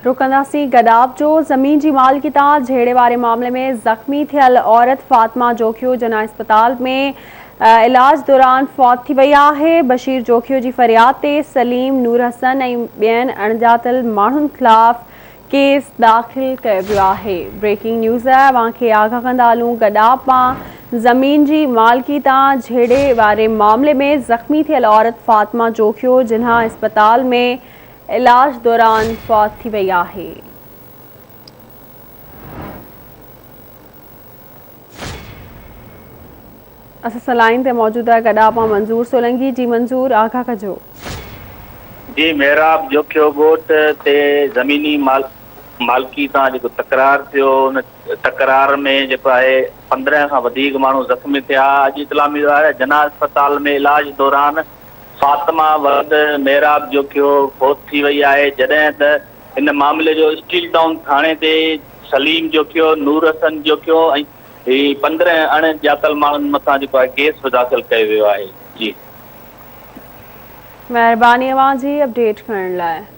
رخ ڪنداسين گڏاپ جو، زمين جي مالڪي تان جهيڙي واري معاملي ۾ زخمي ٿيل عورت فاطمه جوکيو جناح اسپتال ۾ علاج دوران فوت ٿي وئي آهي، بشير جوکيو جي فرياد تي سليم، نور حسن ۽ ٻين اڻڄاتل ماڻهن خلاف ڪيس داخل ڪيو ويو آهي. بريڪنگ نيوز اوهان کي آگاهه ڪندا هلون گڏاپ مان زمين جي مالڪي تان جهيڙي واري معاملي ۾ زخمي ٿيل عورت فاطمه جوکيو جناح اسپتال ۾ علاج دوران فوت ٿي وئي آهي. اسان سان لائين تي موجود آهي گڏاپ مان منظور سولنگي جي منظور آگاهه ڪجو. جي محراب جوکيو ڳوٺ تي زميني مالڪي تان جيڪو تڪرار ٿيو ان تڪرار ۾ جيڪو آهي 15 کان وڌيڪ ماڻهو زخمي ٿيا اڄ اطلاع مليو آهي جناح اسپتال ۾ علاج دوران فاطمه ولد محراب جوکيو فوت ٿي وئي آهي جڏهن ته ان معاملي جو اسٽيل ٽائون ٿاڻي تي سليم جوکيو، نور حسن جوکيو ۽ 15 اڻ ڄاتل ماڻهن مٿان جيڪو آهي ڪيس به داخل ڪيو ويو آهي. جي. مهرباني اوهان جي اپڊيٽ ڪرڻ لاء.